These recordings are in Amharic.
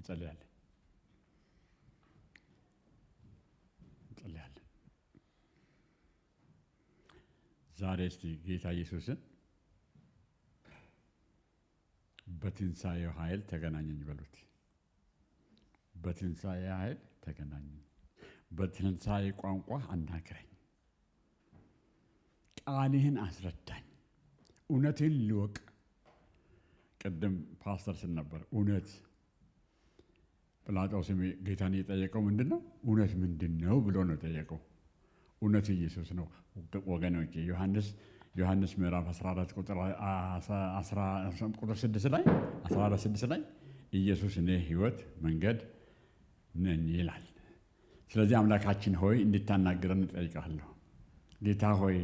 እንጸልያለን እንጸልያለን። ዛሬ እስቲ ጌታ ኢየሱስን በትንሣኤው ኃይል ተገናኘኝ በሉት። በትንሣኤ ኃይል ተገናኘኝ፣ በትንሣኤ ቋንቋ አናግረኝ፣ ቃልህን አስረዳኝ፣ እውነትን ልወቅ። ቅድም ፓስተር ስል ነበር እውነት ጲላጦስም ጌታን የጠየቀው ምንድን ነው? እውነት ምንድን ነው ብሎ ነው የጠየቀው። እውነት ኢየሱስ ነው ወገኖቼ። ዮሐንስ ምዕራፍ 14 ቁጥር 6 ላይ 14 6 ላይ ኢየሱስ እኔ ሕይወት መንገድ ነኝ ይላል። ስለዚህ አምላካችን ሆይ እንድታናግረን እጠይቃለሁ። ጌታ ሆይ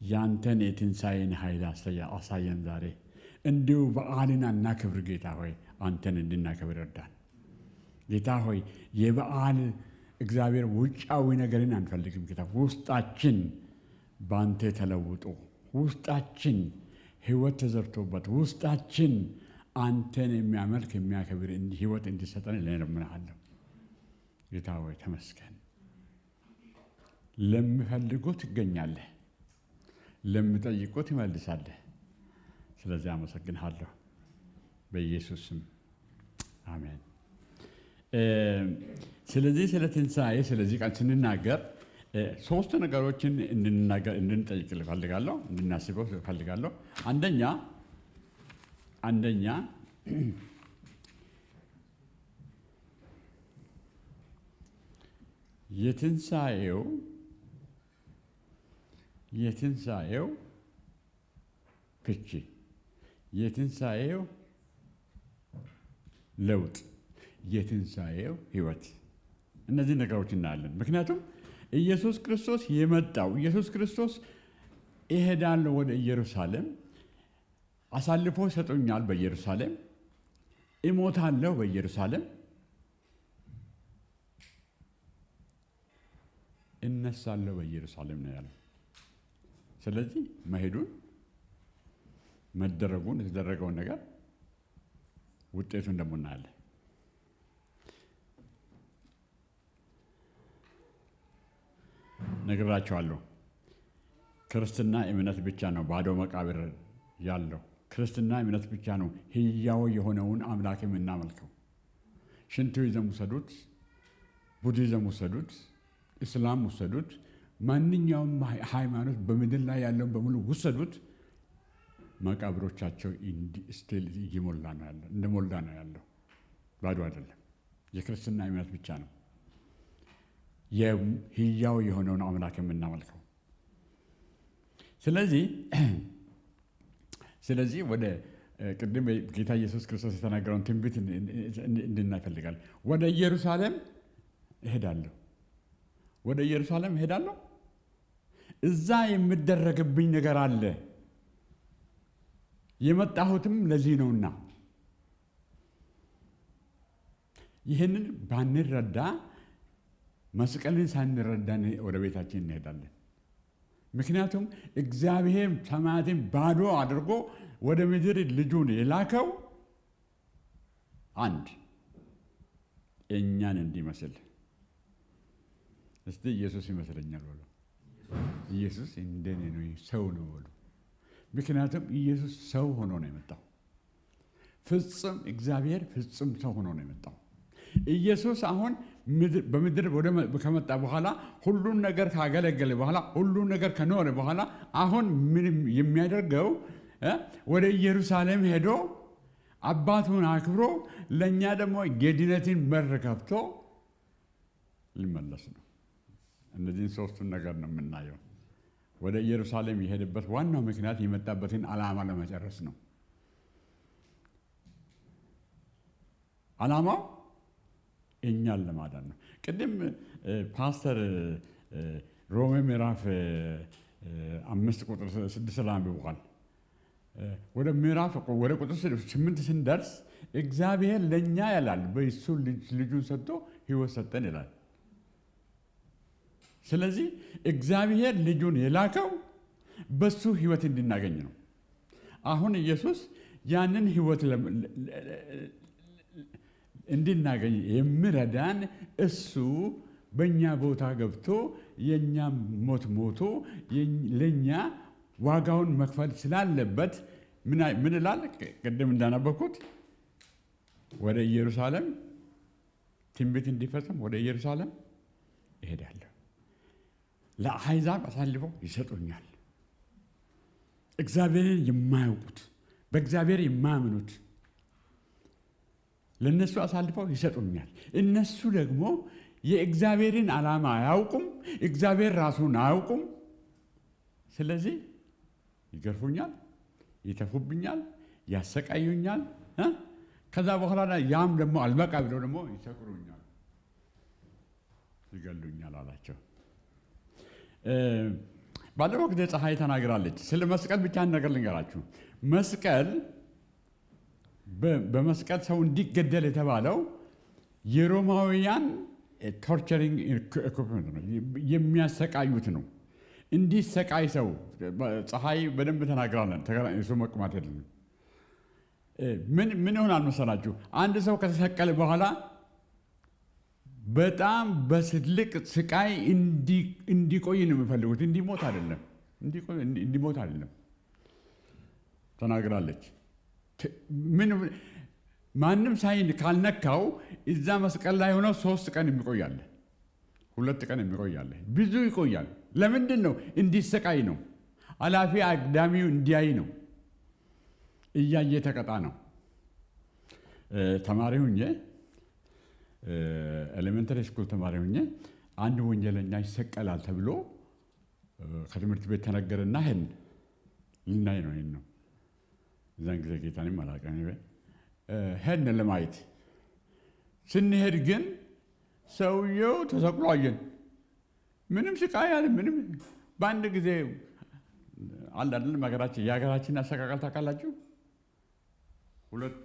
ያንተን የትንሣኤን ኃይል አሳየን ዛሬ። እንዲሁ በዓልን አናክብር ጌታ ሆይ አንተን እንድናከብር እርዳን። ጌታ ሆይ የበዓል እግዚአብሔር ውጫዊ ነገርን አንፈልግም ጌታ፣ ውስጣችን በአንተ ተለውጦ ውስጣችን ሕይወት ተዘርቶበት ውስጣችን አንተን የሚያመልክ የሚያከብር ሕይወት እንዲሰጠን እለምንሃለሁ። ጌታ ሆይ ተመስገን። ለሚፈልጉት ትገኛለህ፣ ለሚጠይቁት ትመልሳለህ። ስለዚህ አመሰግንሃለሁ በኢየሱስ ስም አሜን። ስለዚህ ስለ ትንሣኤ ስለዚህ ቃል ስንናገር ሶስት ነገሮችን እንድንናገር እንድንጠይቅ እፈልጋለሁ፣ እንድናስበው እፈልጋለሁ። አንደኛ የትንሣኤው ፍቺ፣ የትንሣኤው ለውጥ፣ የትንሣኤው ሕይወት፣ እነዚህ ነገሮች እናያለን። ምክንያቱም ኢየሱስ ክርስቶስ የመጣው ኢየሱስ ክርስቶስ እሄዳለሁ ወደ ኢየሩሳሌም፣ አሳልፎ ይሰጡኛል፣ በኢየሩሳሌም እሞታለሁ፣ በኢየሩሳሌም እነሳለሁ፣ በኢየሩሳሌም ነው ያለው። ስለዚህ መሄዱን መደረጉን የተደረገውን ነገር ውጤቱን ደግሞ እናያለን። ነግራቸዋለሁ። ክርስትና እምነት ብቻ ነው ባዶ መቃብር ያለው። ክርስትና እምነት ብቻ ነው ሕያው የሆነውን አምላክ የምናመልከው። ሽንቶይዝም ውሰዱት፣ ቡዲዝም ውሰዱት፣ እስላም ውሰዱት፣ ማንኛውም ሃይማኖት በምድር ላይ ያለውን በሙሉ ውሰዱት፣ መቃብሮቻቸው still እየሞላ ነው ያለው፣ እንደሞላ ነው ያለው፣ ባዶ አይደለም። የክርስትና እምነት ብቻ ነው የህያው የሆነውን አምላክ የምናመልከው። ስለዚህ ወደ ቅድም ጌታ ኢየሱስ ክርስቶስ የተናገረውን ትንቢት እንድናይ እፈልጋለሁ። ወደ ኢየሩሳሌም እሄዳለሁ፣ ወደ ኢየሩሳሌም እሄዳለሁ። እዛ የሚደረግብኝ ነገር አለ። የመጣሁትም ለዚህ ነውና ይህንን ባንረዳ መስቀልን ሳንረዳ ወደ ቤታችን እንሄዳለን። ምክንያቱም እግዚአብሔር ሰማያትን ባዶ አድርጎ ወደ ምድር ልጁን የላከው አንድ እኛን እንዲመስል። እስቲ ኢየሱስ ይመስለኛል በሉ። ኢየሱስ እንደኔ ነው፣ ሰው ነው በሉ። ምክንያቱም ኢየሱስ ሰው ሆኖ ነው የመጣው። ፍጹም እግዚአብሔር ፍጹም ሰው ሆኖ ነው የመጣው። ኢየሱስ አሁን በምድር ከመጣ በኋላ ሁሉን ነገር ካገለገለ በኋላ ሁሉን ነገር ከኖረ በኋላ አሁን ምንም የሚያደርገው ወደ ኢየሩሳሌም ሄዶ አባቱን አክብሮ ለእኛ ደግሞ የድነትን በር ከፍቶ ሊመለስ ነው። እነዚህን ሶስቱን ነገር ነው የምናየው። ወደ ኢየሩሳሌም የሄደበት ዋናው ምክንያት የመጣበትን ዓላማ ለመጨረስ ነው። ዓላማው እኛን ለማዳን ነው። ቅድም ፓስተር ሮሜ ምዕራፍ 5 ቁጥር 6 ላይ አንብቧል። ወደ ምዕራፍ ወደ ቁጥር 8 ስንደርስ እግዚአብሔር ለእኛ ይላል በእሱ ልጁን ሰጥቶ ሕይወት ሰጠን ይላል። ስለዚህ እግዚአብሔር ልጁን የላከው በሱ ሕይወት እንድናገኝ ነው። አሁን ኢየሱስ ያንን ሕይወት እንድናገኝ የሚረዳን እሱ በእኛ ቦታ ገብቶ የእኛ ሞት ሞቶ ለእኛ ዋጋውን መክፈል ስላለበት ምን ይላል? ቅድም እንዳነበብኩት ወደ ኢየሩሳሌም ትንቢት እንዲፈጸም ወደ ኢየሩሳሌም እሄዳለሁ፣ ለአሕዛብ አሳልፈው ይሰጡኛል። እግዚአብሔርን የማያውቁት፣ በእግዚአብሔር የማያምኑት ለእነሱ አሳልፈው ይሰጡኛል። እነሱ ደግሞ የእግዚአብሔርን ዓላማ አያውቁም፣ እግዚአብሔር ራሱን አያውቁም። ስለዚህ ይገርፉኛል፣ ይተፉብኛል፣ ያሰቃዩኛል። ከዛ በኋላ ያም ደግሞ አልበቃ ብለው ደግሞ ይሰቅሉኛል፣ ይገሉኛል አላቸው። ባለፈው ጊዜ ፀሐይ ተናግራለች። ስለ መስቀል ብቻ አንድ ነገር ልንገራችሁ። መስቀል በመስቀል ሰው እንዲገደል የተባለው የሮማውያን torturing equipment ነው፣ የሚያሰቃዩት ነው። እንዲሰቃይ ሰው ፀሐይ በደንብ ተናግራለን። እሱ መቅማት የለም። ምን ይሆናል መሰላችሁ? አንድ ሰው ከተሰቀለ በኋላ በጣም በትልቅ ስቃይ እንዲቆይ ነው የሚፈልጉት። እንዲሞት አይደለም፣ እንዲሞት አይደለም ተናግራለች። ምን ማንም ሳይን ካልነካው እዛ መስቀል ላይ ሆነው 3 ቀን የሚቆያለ፣ 2 ቀን የሚቆያለ፣ ብዙ ይቆያል። ለምንድን ነው? እንዲሰቃይ ነው። አላፊ አግዳሚው እንዲያይ ነው። እያየ ተቀጣ ነው። ተማሪ ሁኜ፣ elementary school ተማሪ ሁኜ፣ አንድ ወንጀለኛ ይሰቀላል ተብሎ ከትምህርት ቤት ተነገረና ሄድን። ልናይ ነው። ይሄን ነው። እዛን ጊዜ ጌታንም አላውቅም። ሄድን ለማየት። ስንሄድ ግን ሰውየው ተሰቅሎ አየን። ምንም ስቃይ አለ ምንም። በአንድ ጊዜ አለ አይደለም፣ ሀገራችን የሀገራችን አሰቃቀል ታውቃላችሁ። ሁለት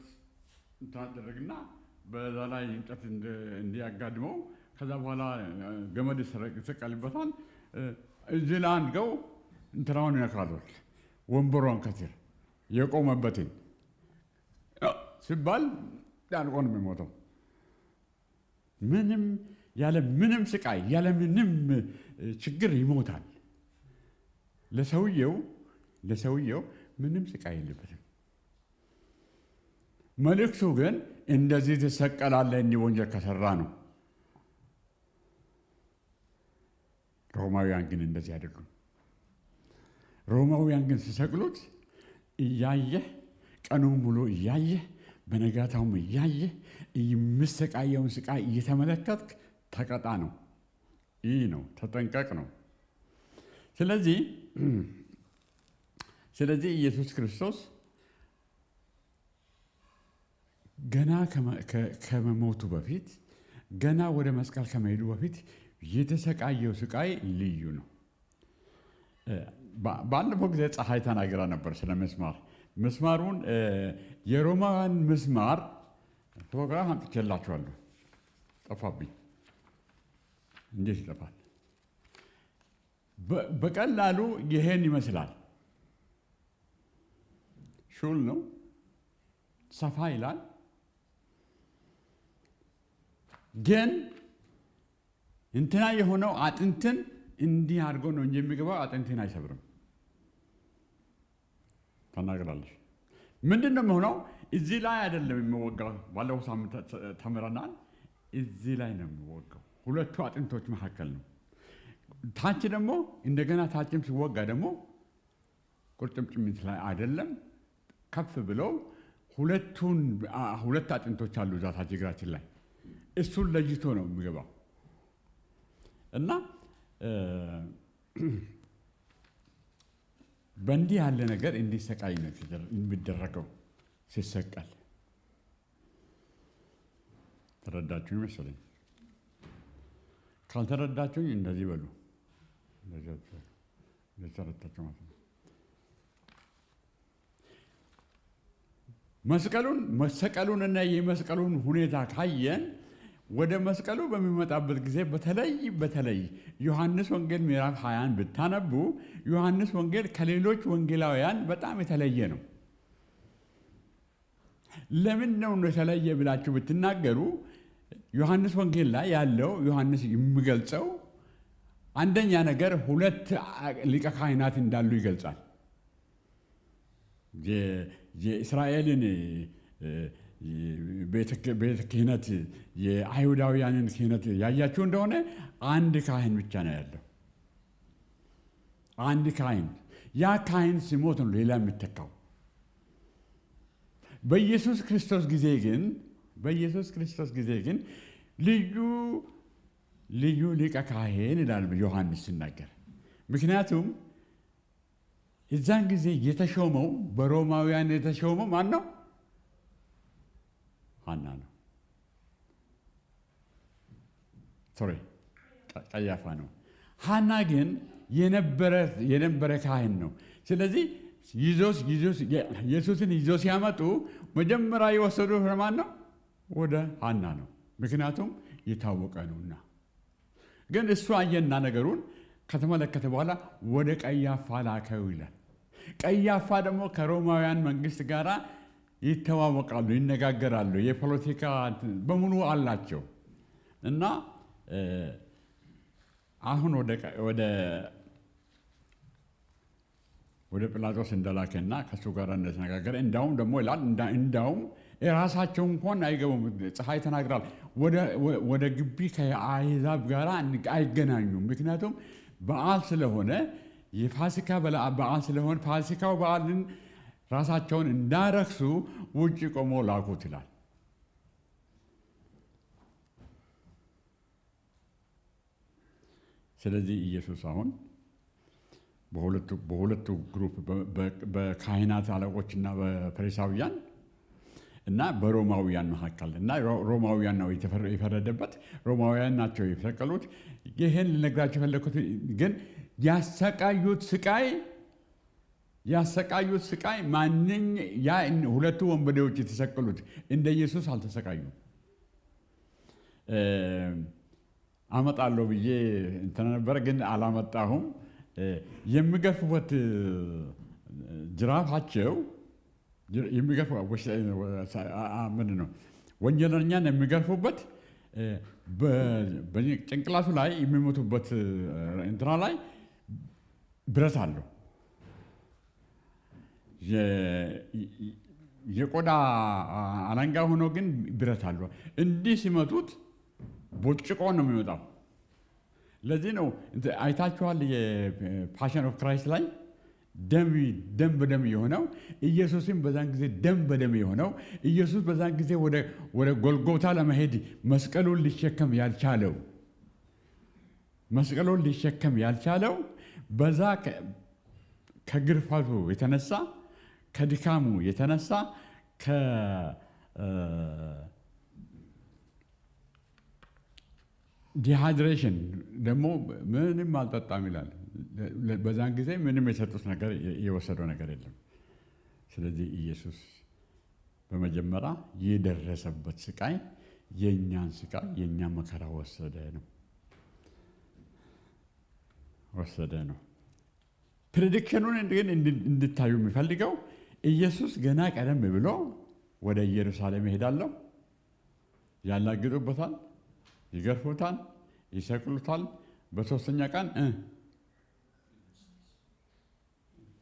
እንትን አደረግና በዛ ላይ እንጨት እንዲያጋድመው፣ ከዛ በኋላ ገመድ ይሰቀልበታል። እዚህ ላይ አንድገው እንትናውን ይነካሉ። ወንበሯን ከስር የቆመበትን ሲባል ዳንቆ ነው የሚሞተው። ምንም ያለ ምንም ስቃይ ያለ ምንም ችግር ይሞታል። ለሰውየው ምንም ስቃይ የለበትም። መልእክቱ ግን እንደዚህ ትሰቀላለህ እንዲህ ወንጀል ከሰራ ነው። ሮማውያን ግን እንደዚህ አይደሉም። ሮማውያን ግን ሲሰቅሉት እያየህ፣ ቀኑን ሙሉ እያየህ፣ በነጋታውም እያየህ፣ የሚሰቃየውን ስቃይ እየተመለከትክ ተቀጣ ነው። ይህ ነው፣ ተጠንቀቅ ነው። ስለዚህ ኢየሱስ ክርስቶስ ገና ከመሞቱ በፊት፣ ገና ወደ መስቀል ከመሄዱ በፊት የተሰቃየው ስቃይ ልዩ ነው። ባለፈው ጊዜ ፀሐይ ተናግራ ነበር ስለ ምስማር። ምስማሩን፣ የሮማውያን ምስማር ፎቶግራፍ አምጥቼላችኋለሁ። ጠፋብኝ። እንዴት ይጠፋል? በቀላሉ ይሄን ይመስላል። ሹል ነው፣ ሰፋ ይላል። ግን እንትና የሆነው አጥንትን እንዲህ አድርጎ ነው እንጂ የሚገባው አጥንትን አይሰብርም። ተናግራለች። ምንድን ነው የሚሆነው? እዚህ ላይ አይደለም የሚወጋው። ባለፈው ሳምንት ተምረናል። እዚህ ላይ ነው የሚወጋው። ሁለቱ አጥንቶች መካከል ነው። ታች ደግሞ እንደገና ታችም ሲወጋ ደግሞ ቁርጭምጭሚት ላይ አይደለም፣ ከፍ ብለው ሁለቱን ሁለት አጥንቶች አሉ እዛ ታች እግራችን ላይ፣ እሱን ለይቶ ነው የሚገባው። እና በእንዲህ ያለ ነገር እንዲሰቃይ ነው የሚደረገው ሲሰቀል። ተረዳችሁኝ መሰለኝ። ካልተረዳችሁኝ እንደዚህ በሉ። እንደዚህ ተረዳችሁ ማለት ነው። መስቀሉን መሰቀሉንና የመስቀሉን ሁኔታ ካየን ወደ መስቀሉ በሚመጣበት ጊዜ በተለይ በተለይ ዮሐንስ ወንጌል ምዕራፍ 20 ብታነቡ ዮሐንስ ወንጌል ከሌሎች ወንጌላውያን በጣም የተለየ ነው። ለምን ነው የተለየ ብላችሁ ብትናገሩ ዮሐንስ ወንጌል ላይ ያለው ዮሐንስ የሚገልጸው አንደኛ ነገር ሁለት ሊቀ ካህናት እንዳሉ ይገልጻል። የእስራኤልን ቤተ ክህነት የአይሁዳውያንን ክህነት ያያችሁ እንደሆነ አንድ ካህን ብቻ ነው ያለው። አንድ ካህን፣ ያ ካህን ሲሞት ነው ሌላ የሚተካው። በኢየሱስ ክርስቶስ ጊዜ ግን በኢየሱስ ክርስቶስ ጊዜ ግን ልዩ ልዩ ሊቀ ካህን ይላል ዮሐንስ ሲናገር። ምክንያቱም እዛን ጊዜ የተሾመው በሮማውያን የተሾመው ማን ነው? ሐና ነው። ሶሪ ቀያፋ ነው። ሐና ግን የነበረ ካህን ነው። ስለዚህ ኢየሱስን ይዞ ሲያመጡ መጀመሪያ የወሰዱት ማን ነው? ወደ ሐና ነው። ምክንያቱም የታወቀ ነውና። ግን እሱ አየና ነገሩን ከተመለከተ በኋላ ወደ ቀያፋ ላከው ይላል። ቀያፋ ደግሞ ከሮማውያን መንግስት ጋር ይተዋወቃሉ፣ ይነጋገራሉ። የፖለቲካ በሙሉ አላቸው እና አሁን ወደ ጲላጦስ እንደላከና ከእሱ ጋር እንደተነጋገረ እንዳውም ደግሞ ይላል እንዳውም የራሳቸው እንኳን አይገቡም። ፀሐይ ተናግራል። ወደ ግቢ ከአሕዛብ ጋር አይገናኙም። ምክንያቱም በዓል ስለሆነ የፋሲካ በዓል ስለሆነ ፋሲካው በዓልን ራሳቸውን እንዳረክሱ ውጭ ቆሞ ላኩት ይላል። ስለዚህ ኢየሱስ አሁን በሁለቱ group በካህናት አለቆችና በፈሪሳውያን እና በሮማውያን መካከል እና ሮማውያን ነው የፈረደበት። ሮማውያን ናቸው የሰቀሉት። ይህን ልነግራቸው የፈለኩት ግን ያሰቃዩት ስቃይ ማንኝ ያ ሁለቱ ወንበዴዎች የተሰቀሉት እንደ ኢየሱስ አልተሰቃዩም። አመጣለሁ ብዬ እንትን ነበር ግን አላመጣሁም። የሚገርፉበት ጅራፋቸው ምንድን ነው? ወንጀለኛን የሚገርፉበት ጭንቅላቱ ላይ የሚመቱበት እንትና ላይ ብረት አለው። የቆዳ አለንጋ ሆኖ ግን ብረት አለው። እንዲህ ሲመቱት ቦጭቆ ነው የሚወጣው። ለዚህ ነው አይታችኋል፣ የ Passion of Christ ላይ ደም በደም የሆነው ኢየሱስም በዛን ጊዜ ደም በደም የሆነው ኢየሱስ በዛን ጊዜ ወደ ጎልጎታ ለመሄድ መስቀሉን ሊሸከም ያልቻለው በዛ ከግርፋቱ የተነሳ ከድካሙ የተነሳ dehydration ደግሞ ምንም አልጠጣም ይላል። በዛን ጊዜ ምንም የሰጡት ነገር የወሰደው ነገር የለም። ስለዚህ ኢየሱስ በመጀመሪያ የደረሰበት ስቃይ የእኛን ስቃይ የእኛን መከራ ወሰደ ነው። prediction ኑን ግን እንድታዩ የሚፈልገው ኢየሱስ ገና ቀደም ብሎ ወደ ኢየሩሳሌም ይሄዳለሁ፣ ያላግጡበታል፣ ይገርፉታል፣ ይሰቅሉታል። በሶስተኛ ቀን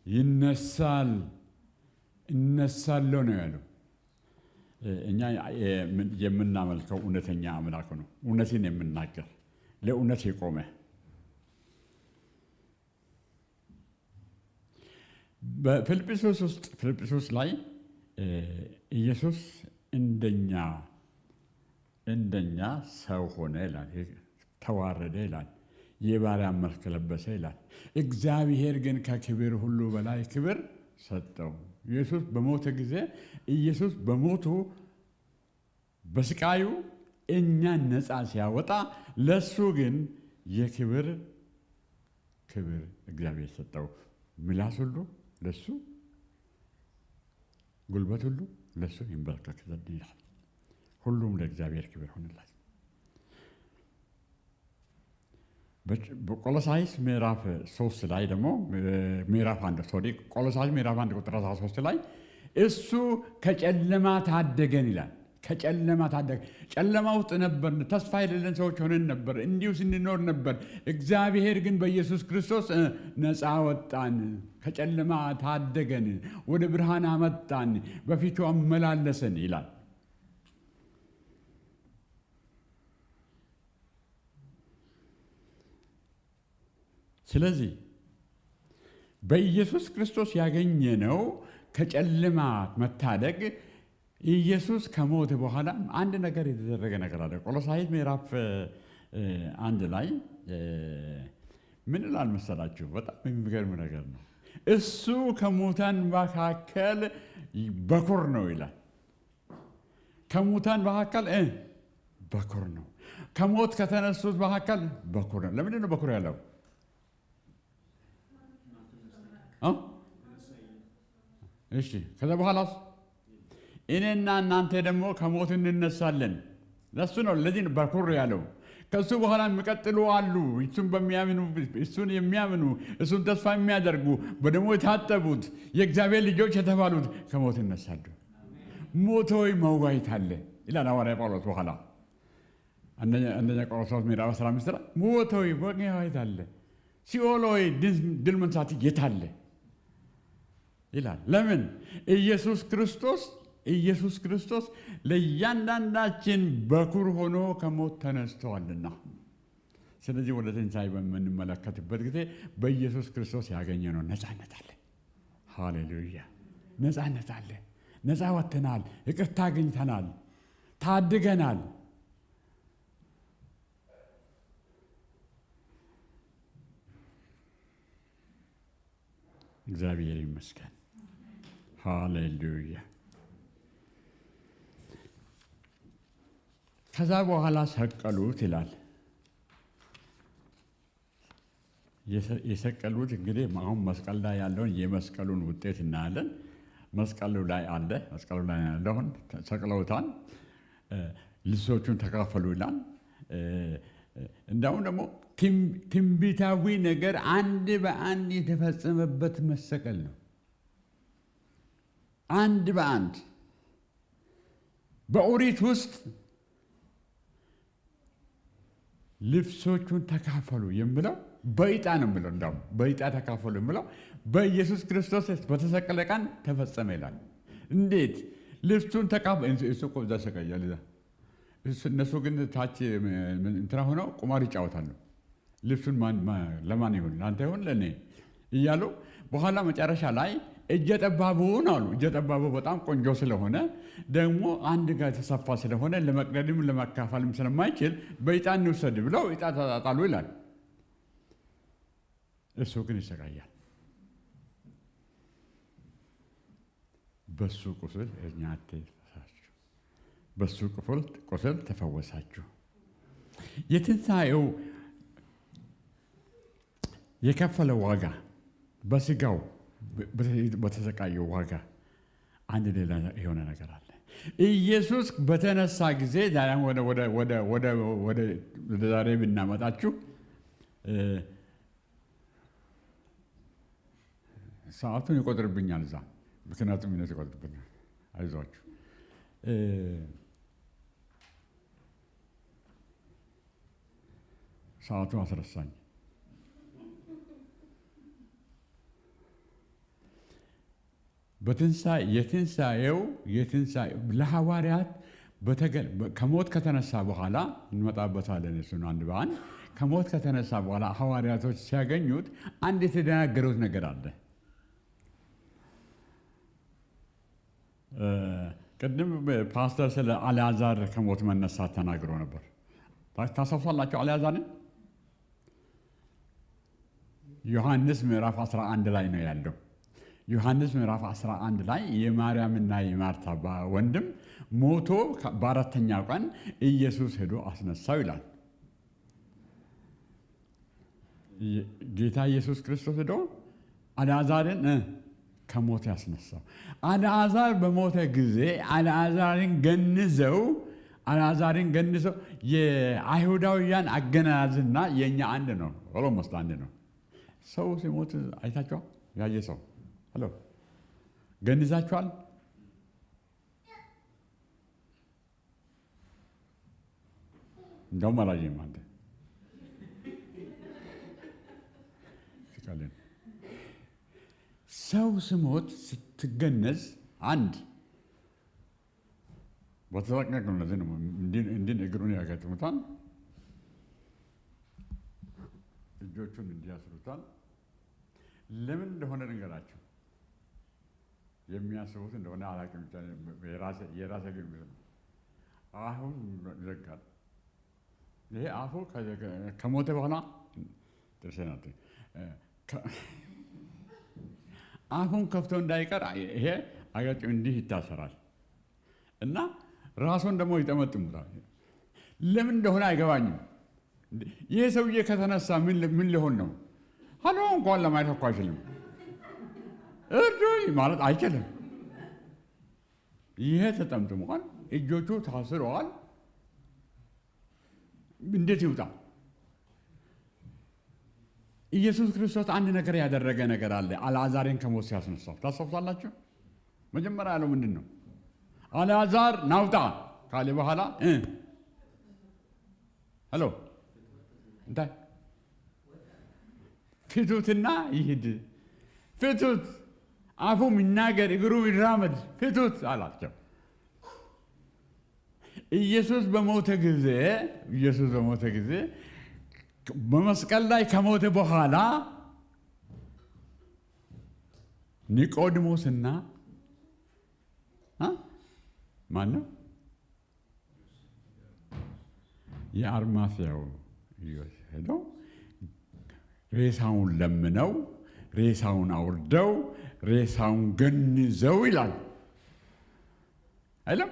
ይነሳል። እነሳለሁ ነው ያለው። እኛ የምናመልከው እውነተኛ አምላክ ነው። እውነትን የምናገር ለእውነት የቆመ በፊልጵስዩስ ውስጥ ፊልጵስዩስ ላይ ኢየሱስ እንደኛ ሰው ሆነ ይላል። ተዋረደ ይላል። የባሪያ መልክ ለበሰ ይላል። እግዚአብሔር ግን ከክብር ሁሉ በላይ ክብር ሰጠው። ኢየሱስ በሞተ ጊዜ ኢየሱስ በሞቱ በስቃዩ እኛን ነፃ ሲያወጣ ለሱ ግን የክብር ክብር እግዚአብሔር ሰጠው። ምላስ ሁሉ ለሱ፣ ጉልበት ሁሉ ለሱ ይንበረከክ ዘንድ ይላል። ሁሉም ለእግዚአብሔር ክብር ሆነላት። በቆሎሳይስ ምዕራፍ 3 ላይ ደግሞ ምዕራፍ 1 sorry ቆሎሳይስ ምዕራፍ 1 ቁጥር 13 ላይ እሱ ከጨለማ ታደገን ይላል። ከጨለማ ታደገን። ጨለማ ውስጥ ነበርን፣ ተስፋ የሌለን ሰዎች ሆነን ነበር፣ እንዲሁ ስንኖር ነበር። እግዚአብሔር ግን በኢየሱስ ክርስቶስ ነፃ ወጣን፣ ከጨለማ ታደገን፣ ወደ ብርሃን አመጣን፣ በፊቱ አመላለሰን ይላል። ስለዚህ በኢየሱስ ክርስቶስ ያገኘነው ከጨለማ መታደግ ኢየሱስ ከሞተ በኋላ አንድ ነገር የተደረገ ነገር አለ። ቆሎሳይስ ምዕራፍ 1 ላይ ምን ይላል መሰላችሁ? በጣም የሚገርም ነገር ነው። እሱ ከሙታን መካከል በኩር ነው ይላል። ከሙታን መካከል በኩር ነው። ከሞት ከተነሱት መካከል በኩር ነው። ለምንድን ነው በኩር ያለው? እሺ፣ ከዛ በኋላስ እኔና እናንተ ደግሞ ከሞት እንነሳለን። ለሱ ነው፣ ለዚህ ነው በኩር ያለው። ከሱ በኋላ የሚቀጥሉ አሉ። እሱን በሚያምኑ እሱን የሚያምኑ እሱን ተስፋ የሚያደርጉ በደሙ የታጠቡት የእግዚአብሔር ልጆች የተባሉት ከሞት ይነሳሉ። ሞት ሆይ መውጋት አለ ይላል ሐዋርያ ጳውሎስ በኋላ አንደኛ ቆሮንቶስ ምዕራፍ 15 ላይ ሞት ሆይ መውጋት አለ፣ ሲኦል ሆይ ድል መንሳት የት አለ ይላል። ለምን? ኢየሱስ ክርስቶስ ለእያንዳንዳችን በኩር ሆኖ ከሞት ተነስቷልና። ስለዚህ ወደ ትንሣኤ በምንመለከትበት ጊዜ በኢየሱስ ክርስቶስ ያገኘነው ነፃነት አለ። ሃሌሉያ! ነፃነት አለ። ነፃ ወጥተናል። ይቅርታ አግኝተናል። ታድገናል። እግዚአብሔር ይመስገን። ሃሌሉያ! ከዛ በኋላ ሰቀሉት ይላል። የሰቀሉት እንግዲህ አሁን መስቀል ላይ ያለውን የመስቀሉን ውጤት እናያለን። መስቀሉ ላይ አለ። መስቀሉ ላይ ያለውን ሰቅለውታል። ልብሶቹን ተካፈሉ ይላል። እንዳውም ደግሞ ትንቢታዊ ነገር አንድ በአንድ የተፈጸመበት መሰቀል ነው። አንድ በአንድ በኦሪት ውስጥ ልብሶቹን ተካፈሉ የሚለው በዕጣ ነው የሚለው። እንዳውም በዕጣ ተካፈሉ የሚለው በኢየሱስ ክርስቶስ በተሰቀለ ቀን ተፈጸመ ይላል። እንዴት ልብሱን ተካፈሉ? እሱ እኮ እዛ ሰቀያል። እነሱ ግን ታች እንትና ሆነው ቁማር ይጫወታሉ። ልብሱን ለማን ይሁን ለአንተ ይሁን ለእኔ እያሉ በኋላ መጨረሻ ላይ እጀ ጠባቡን አሉ። እጀ ጠባቡ በጣም ቆንጆ ስለሆነ ደግሞ አንድ ጋር የተሰፋ ስለሆነ ለመቅደድም ለመካፈልም ስለማይችል በዕጣ እንውሰድ ብለው ዕጣ ተጣጣሉ ይላል። እሱ ግን ይሰቃያል። በሱ ቁስል እኛ ተፈወሳችሁ፣ በሱ ቁስል ተፈወሳችሁ። የትንሣኤው የከፈለው ዋጋ በስጋው በተሰቃየው ዋጋ አንድ ሌላ የሆነ ነገር አለ። ኢየሱስ በተነሳ ጊዜ ወደ ዛሬ ብናመጣችሁ ሰዓቱን ይቆጥርብኛል እዛ፣ ምክንያቱም እነሱ ይቆጥርብኛል። አይዟችሁ። ሰዓቱ አስረሳኝ። የትንሣኤው ለሐዋርያት ከሞት ከተነሳ በኋላ እንመጣበታለን። እሱን አንድ በአንድ ከሞት ከተነሳ በኋላ ሐዋርያቶች ሲያገኙት አንድ የተደናገሩት ነገር አለ። ቅድም ፓስተር ስለ አልዓዛር ከሞት መነሳት ተናግሮ ነበር። ታስታውሳላችሁ? አልዓዛርን ዮሐንስ ምዕራፍ 11 ላይ ነው ያለው። ዮሐንስ ምዕራፍ 11 ላይ የማርያምና የማርታ ወንድም ሞቶ በአራተኛው ቀን ኢየሱስ ሄዶ አስነሳው ይላል። ጌታ ኢየሱስ ክርስቶስ ሄዶ አልዓዛርን ከሞት ያስነሳው። አልዓዛር በሞተ ጊዜ አልዓዛርን ገንዘው የአይሁዳውያን አገናዝና የኛ አንድ ነው፣ almost አንድ ነው። ሰው ሲሞት አይታችኋል? ያየ ሰው hello፣ ገንዛችኋል? እንደውም አላየህም አንተ። ሰው ስሞት ስትገነዝ አንድ በተጠንቀቅ ነው። ለዚህ ነው እንዲህ እግሩን ያገጥሙታል፣ እጆቹን እንዲያስሩታል። ለምን እንደሆነ ልንገራችሁ። የሚያስቡት እንደሆነ አላውቅም። የራሴ ግምት ነው። አሁን ይዘጋል። ይሄ አፉ ከሞተ በኋላ ጥርሴን አፉን ከፍቶ እንዳይቀር ይሄ አገጩ እንዲህ ይታሰራል እና ራሱን ደግሞ ይጠመጥሙታል። ለምን እንደሆነ አይገባኝም። ይሄ ሰውዬ ከተነሳ ምን ሊሆን ነው? ሀሎ እንኳን ለማየት እኮ አይችልም። እርዱኝ ማለት አይችልም። ይሄ ተጠምጥሟል፣ እጆቹ ታስረዋል። እንዴት ይውጣ? ኢየሱስ ክርስቶስ አንድ ነገር ያደረገ ነገር አለ። አልዓዛርን ከሞት ሲያስነሳው ታስታውሳላችሁ? መጀመሪያ ያለው ምንድን ነው? አልዓዛር ናውጣ ካለ በኋላ hello እንታይ ፍቱትና ይሂድ፣ ፍቱት፣ አፉም ይናገር፣ እግሩ ይራመድ፣ ፍቱት አላቸው። ኢየሱስ በሞተ ጊዜ ኢየሱስ በሞተ ጊዜ በመስቀል ላይ ከሞተ በኋላ ኒቆዲሞስና ማን ነው የአርማትያው ዮሴፍ ሄደው ሬሳውን ለምነው ሬሳውን አውርደው ሬሳውን ገንዘው ይላል አይደለም?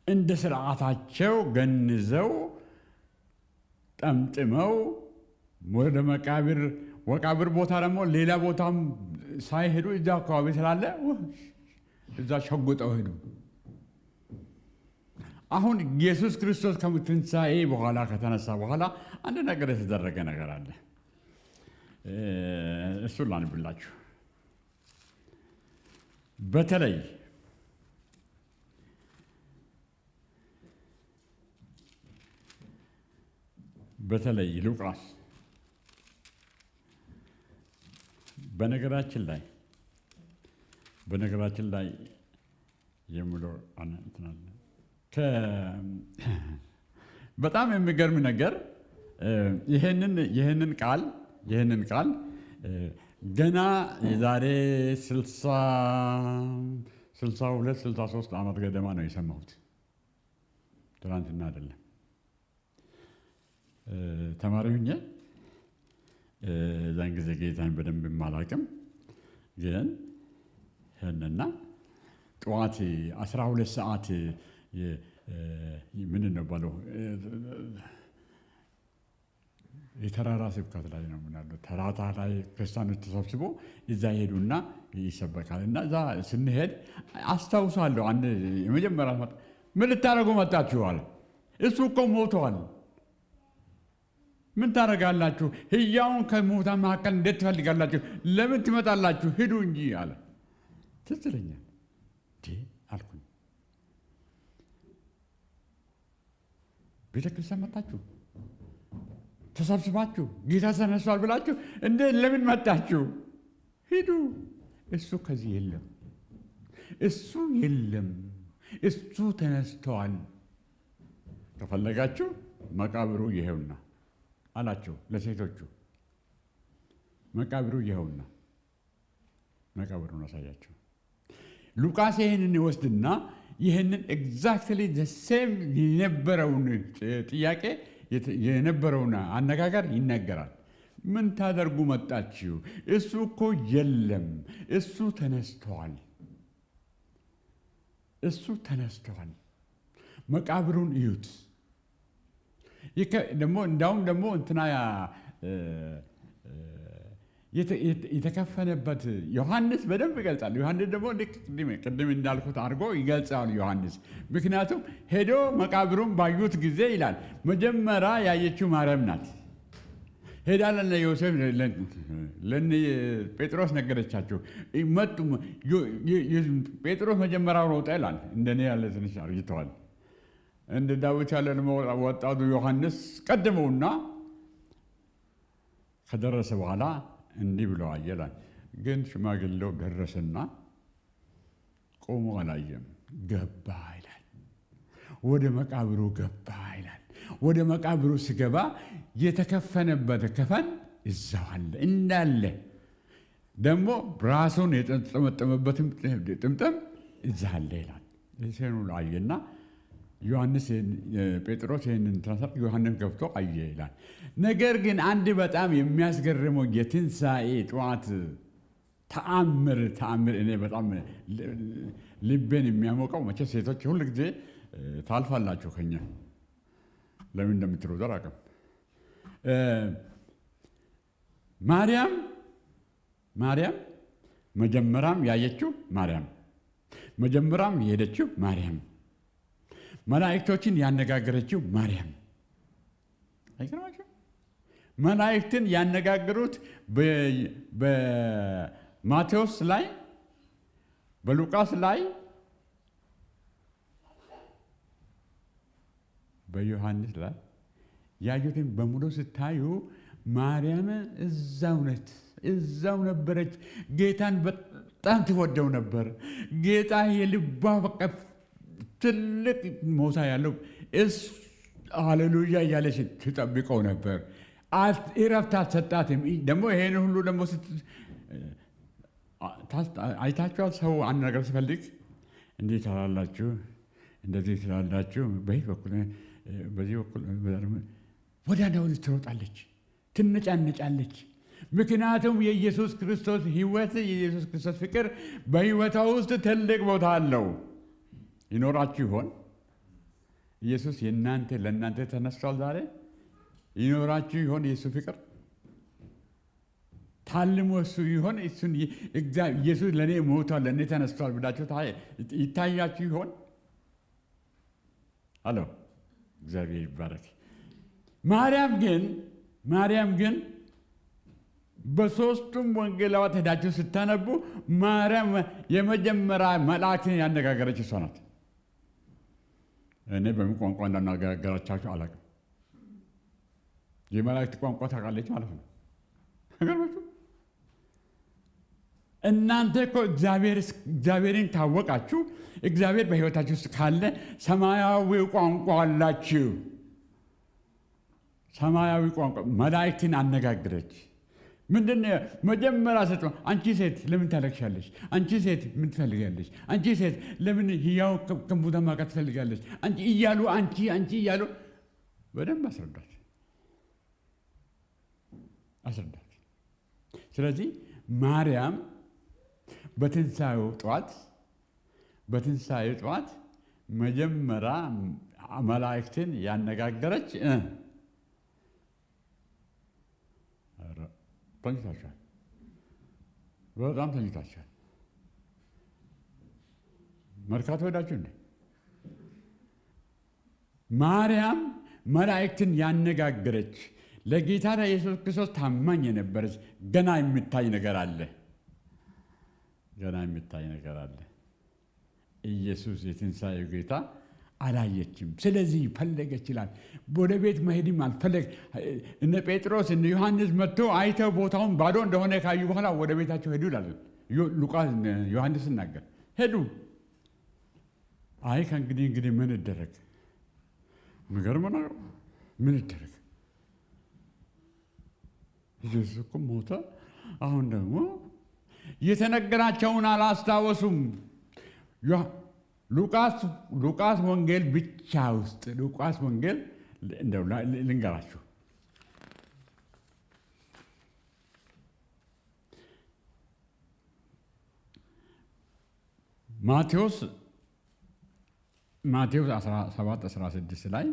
እንደ ስርዓታቸው ገንዘው ጠምጥመው ወደ መቃብር ወቃብር ቦታ ደግሞ ሌላ ቦታም ሳይሄዱ እዛ አካባቢ ስላለ እዛ ሸጉጠው ሄዱ። አሁን ኢየሱስ ክርስቶስ ከትንሣኤ በኋላ ከተነሳ በኋላ አንድ ነገር የተደረገ ነገር አለ። እሱን ላንብላችሁ። በተለይ በተለይ ሉቃስ በነገራችን ላይ የምለው እንትን አለ። በጣም የሚገርም ነገር ይህንን ቃል ገና የዛሬ 62 63 ዓመት ገደማ ነው የሰማሁት። ትናንትና አይደለም። ተማሪ ሁኜ እዛን ጊዜ ጌታን በደንብ የማላውቅም፣ ግን ይህንና ጠዋት 12 ሰዓት ምንድን ነው ባለው የተራራ ስብከት ላይ ነው ምናለው ተራራ ላይ ክርስቲያኖች ተሰብስቦ እዛ ይሄዱና ይሰበካል። እና እዛ ስንሄድ አስታውሳለሁ አንድ የመጀመሪያ ምን ልታደርጉ መጣችሁ አለ። እሱ እኮ ሞተዋል። ምን ታደርጋላችሁ? ሕያውን ከሙታን መካከል እንዴት ትፈልጋላችሁ? ለምን ትመጣላችሁ? ሂዱ እንጂ አለ። ትዝ ይለኛል አልኩኝ። ቤተክርስቲያን መጣችሁ ተሰብስባችሁ ጌታ ተነስቷል ብላችሁ እንደ ለምን መጣችሁ? ሂዱ። እሱ ከዚህ የለም፣ እሱ የለም፣ እሱ ተነስተዋል። ከፈለጋችሁ መቃብሩ ይሄውና አላቸው ለሴቶቹ። መቃብሩ ይሄውና፣ መቃብሩን አሳያቸው። ሉቃስ ይህንን ይወስድና ይህንን exactly the same የነበረውን ጥያቄ የነበረውን አነጋገር ይነገራል። ምን ታደርጉ መጣችሁ? እሱ እኮ የለም፣ እሱ ተነስተዋል፣ እሱ ተነስተዋል። መቃብሩን እዩት። ደግሞ እንዳውም ደግሞ እንትና የተከፈነበት ዮሐንስ በደንብ ይገልጻል። ዮሐንስ ደግሞ ቅድም እንዳልኩት አድርጎ ይገልጻል ዮሐንስ። ምክንያቱም ሄዶ መቃብሩን ባዩት ጊዜ ይላል መጀመሪያ ያየችው ማርያም ናት። ሄዳ ለነ ዮሴፍ ለነ ጴጥሮስ ነገረቻቸው። መጡ። ጴጥሮስ መጀመሪያ ሮጠ ይላል። እንደኔ ያለ ትንሽ አርጅተዋል። እንደ ዳዊት ያለ ወጣቱ ዮሐንስ ቀደመውና ከደረሰ በኋላ እንዲህ ብሎ አየ ይላል። ግን ሽማግሌው ደረሰና ቆሞ አላየም፣ ገባ ይላል። ወደ መቃብሩ ገባ ይላል። ወደ መቃብሩ ሲገባ የተከፈነበት ከፈን እዛው አለ እንዳለ፣ ደግሞ ራሱን የጠመጠመበትም ጥምጥም እዛ አለ ይላል። ይህን ሁሉ አየና ዮሐንስ ጴጥሮስ ይህንን ትራንስፈር ዮሐንስ ገብቶ አየ ይላል። ነገር ግን አንድ በጣም የሚያስገርመው የትንሣኤ ጠዋት ተአምር እኔ በጣም ልቤን የሚያሞቀው፣ መቼ ሴቶች ሁል ጊዜ ታልፋላችሁ ከኛ፣ ለምን እንደምትሮጡ አላውቅም። ማርያም ማርያም መጀመሪያም ያየችው ማርያም፣ መጀመሪያም የሄደችው ማርያም፣ መላእክቶችን ያነጋገረችው ማርያም። አይገርማችሁም? መላእክትን ያነጋገሩት በማቴዎስ ላይ፣ በሉቃስ ላይ፣ በዮሐንስ ላይ ያዩትን በሙሉ ስታዩ ማርያም እዛው ነች፣ እዛው ነበረች። ጌታን በጣም ትወደው ነበር። ጌታ የልቧ በቃ ትልቅ ቦታ ያለው ሃሌሉያ እያለች ትጠብቀው ነበር። እረፍት አልሰጣትም። ደግሞ ይሄን ሁሉ ደግሞ አይታችኋል። ሰው አንድ ነገር ሲፈልግ እንዲህ ትላላችሁ፣ እንደዚህ ትላላችሁ፣ በዚህ በኩል በዚህ በኩል ወዲያና ወዲህ ትሮጣለች፣ ትነጫነጫለች። ምክንያቱም የኢየሱስ ክርስቶስ ሕይወት የኢየሱስ ክርስቶስ ፍቅር በሕይወቷ ውስጥ ትልቅ ቦታ አለው። ይኖራችሁ ይሆን? ኢየሱስ የእናንተ ለእናንተ ተነስቷል። ዛሬ ይኖራችሁ ይሆን? የእሱ ፍቅር ታልሞ እሱ ይሆን? እሱን ኢየሱስ ለእኔ ሞቷል፣ ለእኔ ተነስቷል ብላችሁ ይታያችሁ ይሆን? አሎ እግዚአብሔር ይባረክ። ማርያም ግን በሦስቱም ወንጌላውያን ሄዳችሁ ስታነቡ ማርያም የመጀመሪያ መልአክን ያነጋገረች እሷ ናት። እኔ በምን ቋንቋ እንዳነጋገረቻቸው አላውቅም። የመላእክት ቋንቋ ታውቃለች ማለት ነው። ነገሮቹ እናንተ እኮ እግዚአብሔርን ካወቃችሁ፣ እግዚአብሔር በሕይወታችሁ ውስጥ ካለ ሰማያዊ ቋንቋ አላችሁ። ሰማያዊ ቋንቋ መላእክትን አነጋግረች። ምንድን ነው መጀመሪያ ሰጥ፣ አንቺ ሴት ለምን ታለቅሻለሽ? አንቺ ሴት ምን ትፈልጋለሽ? አንቺ ሴት ለምን ሕያው ከሙታን መካከል ትፈልጋለሽ? አንቺ እያሉ፣ አንቺ አንቺ እያሉ በደንብ አስረዳት አስረዳት። ስለዚህ ማርያም በትንሣኤው ጠዋት መጀመሪያ መላእክትን ያነጋገረች፣ ኧረ ተኝታችኋል፣ በጣም ተኝታችኋል። መርካቶ ሄዳችሁ እንዴ? ማርያም መላእክትን ያነጋገረች፣ ለጌታ ለኢየሱስ ክርስቶስ ታማኝ የነበረች፣ ገና የሚታይ ነገር አለ። ገና የሚታይ ነገር አለ። ኢየሱስ የትንሣኤው ጌታ አላየችም። ስለዚህ ፈለገች ይላል። ወደ ቤት መሄድም አልፈለግ። እነ ጴጥሮስ እነ ዮሐንስ መጥቶ አይተው ቦታውን ባዶ እንደሆነ ካዩ በኋላ ወደ ቤታቸው ሄዱ ይላል ሉቃስ፣ ዮሐንስ ሲናገር ሄዱ። አይ ከእንግዲህ ምን ይደረግ? የሚገርም ነው። ምን ይደረግ? ኢየሱስ እኮ ሞተ። አሁን ደግሞ የተነገራቸውን አላስታወሱም። ሉቃስ ወንጌል ብቻ ውስጥ፣ ሉቃስ ወንጌል እንደው ልንገራችሁ፣ ማቴዎስ 17 16 ላይ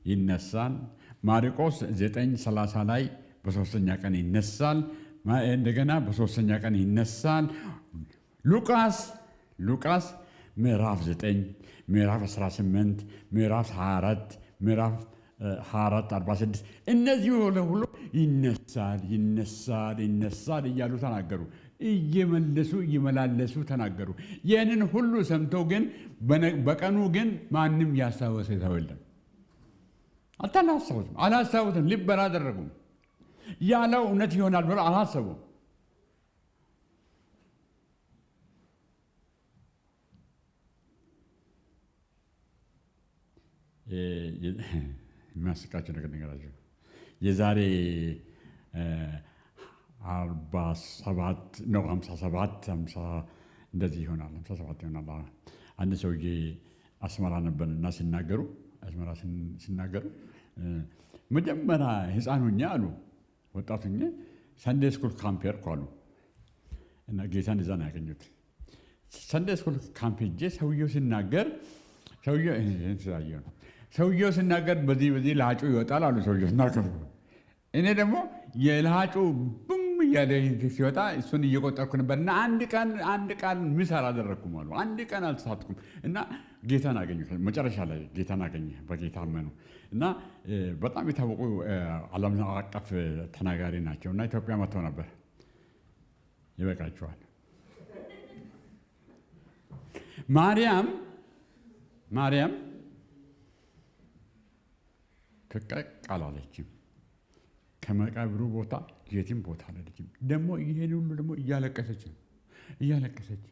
ይነሳል። ማርቆስ 9 30 ላይ በሶስተኛ ቀን ይነሳል። እንደገና በሶስተኛ ቀን ይነሳል። ሉቃስ ምዕራፍ 9፣ ምዕራፍ 18፣ ምዕራፍ 24፣ ምዕራፍ 24 46 እነዚህ ሁሉ ይነሳል፣ ይነሳል፣ ይነሳል እያሉ ተናገሩ። እየመለሱ እየመላለሱ ተናገሩ። ይህንን ሁሉ ሰምተው ግን በቀኑ ግን ማንም ያስታወሰ ሰው የለም። አላስታወሱም፣ አላስታወሱም፣ ልብ አላደረጉም። ያለው እውነት ይሆናል ብለው አላሰቡም። የሚያስቃቸው ነገር ነገራቸው የዛሬ 47 ነው 57 50 እንደዚህ ይሆናል፣ 57 ይሆናል። አንድ ሰውዬ አስመራ ነበር እና ሲናገሩ አስመራ ሲናገሩ መጀመሪያ ህፃን ሁኜ አሉ ወጣት ሁኜ Sunday school camp ሄድኩ አሉ እና ጌታን እዛ ነው ያገኙት። Sunday school camp ሄጄ ሰውየው ሲናገር ሰውየው ሲናገር በዚህ በዚህ ለሀጩ ይወጣል አሉ ሰውየው ሲናገሩ። እኔ ደግሞ የለሀጩ ቡም እያለ ሲወጣ እሱን እየቆጠርኩ ነበር እና አንድ ቃል miss አላደረግኩም አሉ። አንድ ቀን አልተሳትኩም እና ጌታን አገኙ። መጨረሻ ላይ ጌታን አገኘ፣ በጌታ አመኑ እና በጣም የታወቁ ዓለም አቀፍ ተናጋሪ ናቸው እና ኢትዮጵያ መጥተው ነበር። ይበቃቸዋል። ማርያም ፍቀቅ አላለችም። ከመቃብሩ ቦታ የትም ቦታ አላለችም። ደግሞ ይሄን ሁሉ ደግሞ እያለቀሰች ነው እያለቀሰች።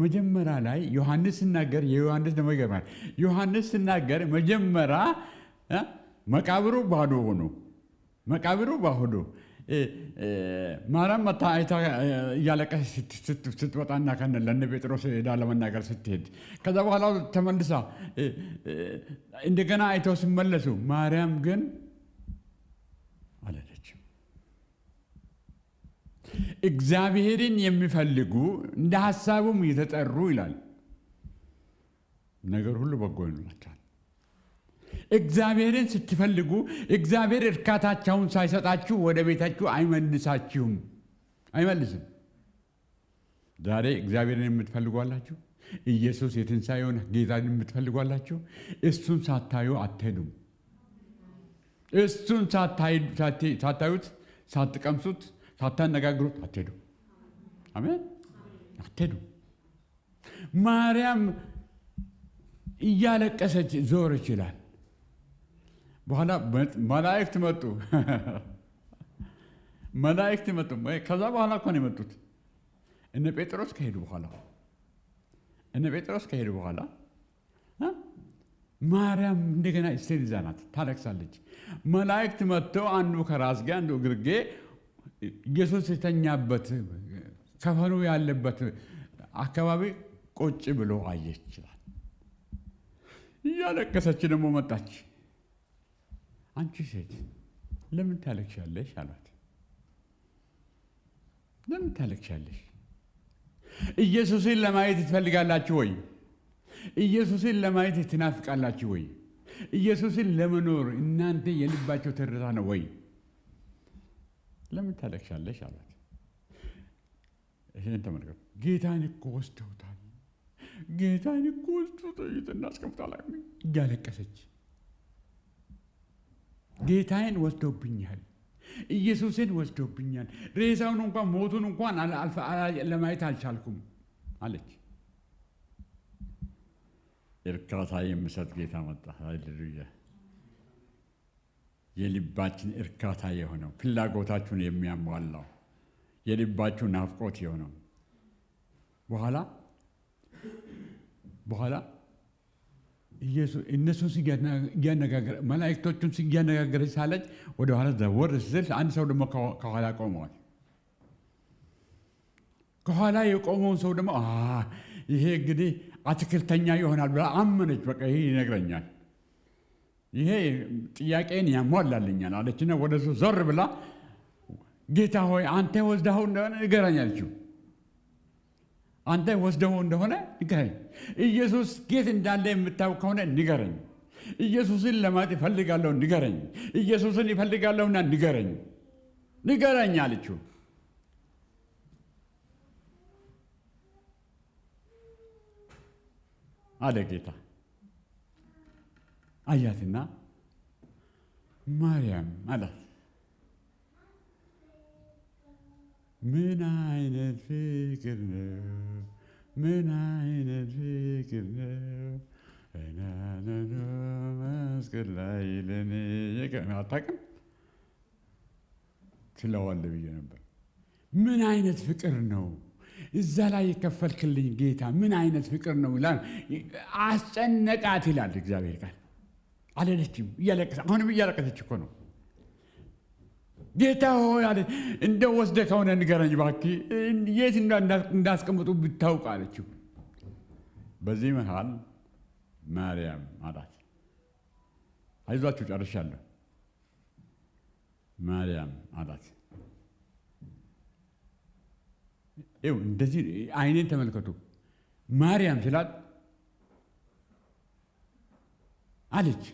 መጀመሪያ ላይ ዮሐንስ ሲናገር የዮሐንስ ደግሞ ይገርማል። ዮሐንስ ሲናገር መጀመሪያ መቃብሩ ባዶ ሆኖ መቃብሩ ባዶ ማርያም መታ አይታ እያለቀሰች ስትወጣና ከነ ለእነ ጴጥሮስ ሄዳ ለመናገር ስትሄድ ከዛ በኋላ ተመልሳ እንደገና አይተው ሲመለሱ ማርያም ግን አላለችም። እግዚአብሔርን የሚፈልጉ እንደ ሀሳቡም የተጠሩ ይላል ነገር ሁሉ በጎ ይሆንላቸዋል። እግዚአብሔርን ስትፈልጉ እግዚአብሔር እርካታቸውን ሳይሰጣችሁ ወደ ቤታችሁ አይመልሳችሁም፣ አይመልስም። ዛሬ እግዚአብሔርን የምትፈልጉ አላችሁ? ኢየሱስ የትንሣኤውን ጌታን የምትፈልጉ አላችሁ? እሱን ሳታዩ አትሄዱም። እሱን ሳታዩት፣ ሳትቀምሱት፣ ሳታነጋግሩት አትሄዱም። አሜን፣ አትሄዱም። ማርያም እያለቀሰች ዞር ይችላል። በኋላ መላእክት መጡ። መላእክት መጡ። ከዛ በኋላ እኮ ነው የመጡት። እነ ጴጥሮስ ከሄዱ በኋላ እነ ጴጥሮስ ከሄዱ በኋላ ማርያም እንደገና እስቴር ይዛ ናት፣ ታለቅሳለች። መላእክት መጥተው አንዱ ከራስጌ አንዱ ግርጌ ኢየሱስ የተኛበት ከፈኑ ያለበት አካባቢ ቁጭ ብሎ አየች ይችላል። እያለቀሰች ደግሞ መጣች። አንቺ ሴት ለምን ታለቅሻለሽ? አሏት። ለምን ታለቅሻለሽ? ኢየሱስን ለማየት ትፈልጋላችሁ ወይ? ኢየሱስን ለማየት ትናፍቃላችሁ ወይ? ኢየሱስን ለመኖር እናንተ የልባቸው ትርታ ነው ወይ? ለምን ታለቅሻለሽ? አሏት። ይህን ተመልከቱ። ጌታን እኮ ወስደውታል፣ ጌታን እኮ ወስደውታል፣ እናስቀምጣል። እያለቀሰች ጌታዬን ወስዶብኛል፣ ኢየሱስን ወስዶብኛል፣ ሬሳውን እንኳን ሞቱን እንኳን ለማየት አልቻልኩም አለች። እርካታ የሚሰጥ ጌታ መጣ። ሃሌሉያ! የልባችን እርካታ የሆነው ፍላጎታችሁን የሚያሟላው የልባችሁ ናፍቆት የሆነው በኋላ በኋላ እነሱን እያነጋገረ መላእክቶቹን እያነጋገረች ሳለች ወደ ኋላ ዘወር ስትል አንድ ሰው ደግሞ ከኋላ ቆመዋል። ከኋላ የቆመውን ሰው ደግሞ ይሄ እንግዲህ አትክልተኛ ይሆናል ብላ አመነች። በቃ ይሄ ይነግረኛል፣ ይሄ ጥያቄን ያሟላልኛል አለችና ወደ እሱ ዞር ብላ ጌታ ሆይ አንተ ወስደኸው እንደሆነ ንገረኝ አለችው። አንተ ወስደኸው እንደሆነ ንገረኝ። ኢየሱስ የት እንዳለ የምታውቅ ከሆነ ንገረኝ። ኢየሱስን ለማየት እፈልጋለሁ፣ ንገረኝ። ኢየሱስን እፈልጋለሁና ንገረኝ፣ ንገረኝ አለችው። አለ ጌታ። አያትና ማርያም አላት። ምን አይነት ፍቅር ነው? ምን አይነት ፍቅር ነው? ናናና መስቀል ላይ ለኔ አታውቅም ትለዋለህ ብዬ ነበር። ምን አይነት ፍቅር ነው እዛ ላይ የከፈልክልኝ ጌታ፣ ምን አይነት ፍቅር ነው ይላል። አስጨነቃት ይላል እግዚአብሔር ቃል። አለለችም፣ እያለቀሰ አሁንም እያለቀሰች እኮ ነው። ጌታ ሆይ አለ፣ እንደው ወስደህ ከሆነ ንገረኝ እባክህ፣ የት እንዳስቀምጡ ብታውቅ አለችው። በዚህ መሃል ማርያም አላት። አይዟችሁ ጨርሻለሁ። ማርያም አላት። ይኸው እንደዚህ አይኔን ተመልከቱ። ማርያም ሲላት አለች።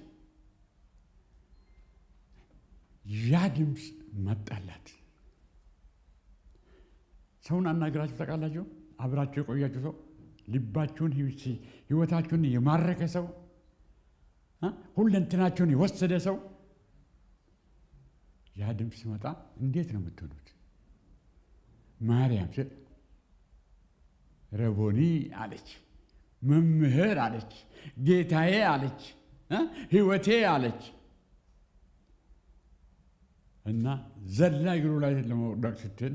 ያ ድምፅ መጣላት። ሰውን አናግራችሁ ታውቃላችሁ? አብራችሁ የቆያችሁ ሰው፣ ልባችሁን ሕይወታችሁን የማረከ ሰው፣ ሁለንትናችሁን የወሰደ ሰው፣ ያ ድምፅ ሲመጣ እንዴት ነው የምትሆኑት? ማርያም ስል ረቦኒ አለች፣ መምህር አለች፣ ጌታዬ አለች፣ ሕይወቴ አለች። እና ዘላ እግሩ ላይ ለመውደቅ ስትል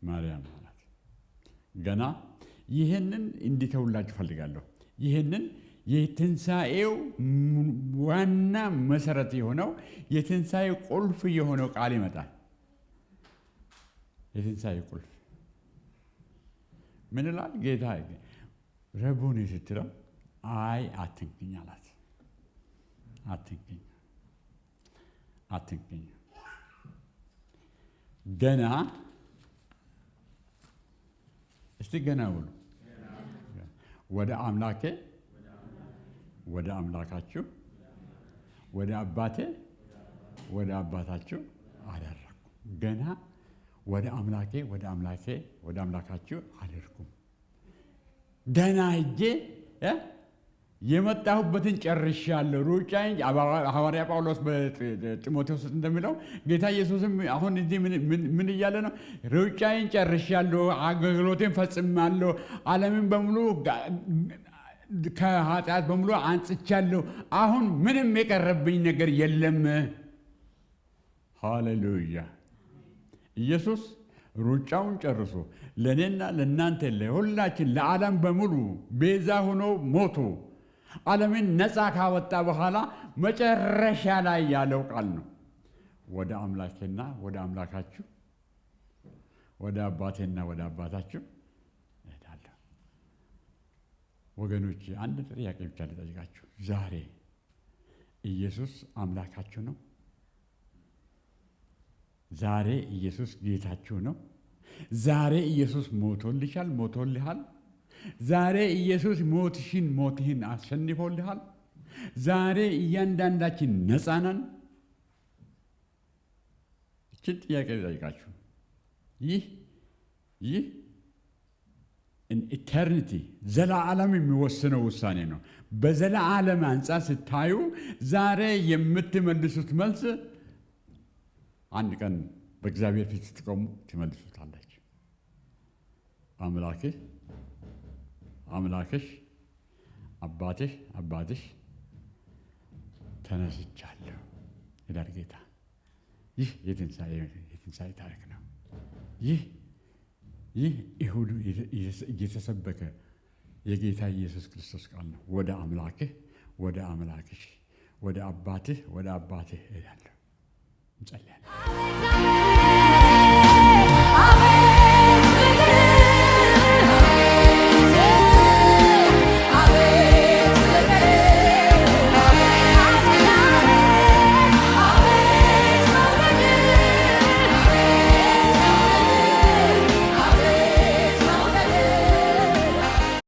ማርያም አላት። ገና ይህንን እንዲተውላችሁ ፈልጋለሁ። ይህንን የትንሣኤው ዋና መሰረት የሆነው የትንሣኤው ቁልፍ የሆነው ቃል ይመጣል። የትንሣኤ ቁልፍ ምን ይላል? ጌታ ረቡኒ ስትለው አይ አትንክኝ አላት። አትንክኝ አትንክኝ፣ ገና እስቲ ገና ብሉ ወደ አምላኬ ወደ አምላካችሁ ወደ አባቴ ወደ አባታችሁ አደረግኩም። ገና ወደ አምላኬ ወደ አምላኬ ወደ አምላካችሁ አደርኩም። ገና ሂጄ የመጣሁበትን ጨርሻለሁ። ሩጫዬን ሐዋርያ ጳውሎስ በጢሞቴዎስ እንደሚለው ጌታ ኢየሱስም አሁን እዚህ ምን እያለ ነው? ሩጫዬን ጨርሻለሁ፣ አገልግሎቴን ፈጽማለሁ፣ ዓለምን በሙሉ ከኃጢአት በሙሉ አንጽቻለሁ። አሁን ምንም የቀረብኝ ነገር የለም። ሃሌሉያ! ኢየሱስ ሩጫውን ጨርሶ ለእኔና ለእናንተ ለሁላችን ለዓለም በሙሉ ቤዛ ሆኖ ሞቶ ዓለምን ነፃ ካወጣ በኋላ መጨረሻ ላይ ያለው ቃል ነው። ወደ አምላኬና ወደ አምላካችሁ ወደ አባቴና ወደ አባታችሁ እሄዳለሁ። ወገኖች አንድ ጥያቄ ብቻ ልጠይቃችሁ። ዛሬ ኢየሱስ አምላካችሁ ነው? ዛሬ ኢየሱስ ጌታችሁ ነው? ዛሬ ኢየሱስ ሞቶልሻል፣ ሞቶልሃል? ዛሬ ኢየሱስ ሞትሽን ሞትህን አሸንፎልሃል? ዛሬ እያንዳንዳችን ነፃ ነን? ይህችን ጥያቄ ልጠይቃችሁ። ይህ ይህ eternity ዘላለም የሚወስነው ውሳኔ ነው። በዘላለም አንጻር ስታዩ ዛሬ የምትመልሱት መልስ አንድ ቀን በእግዚአብሔር ፊት ስትቆሙ ትመልሱታላችሁ። አምላክህ አምላክሽ አባትሽ አባትሽ ተነስቻለሁ ይላል ጌታ። ይህ የትንሣኤ ታሪክ ነው። ይህ ይህ እሁድ እየተሰበከ የጌታ ኢየሱስ ክርስቶስ ቃል ነው። ወደ አምላክህ ወደ አምላክሽ ወደ አባትህ ወደ አባትህ እሄዳለሁ። እንጸልያለን።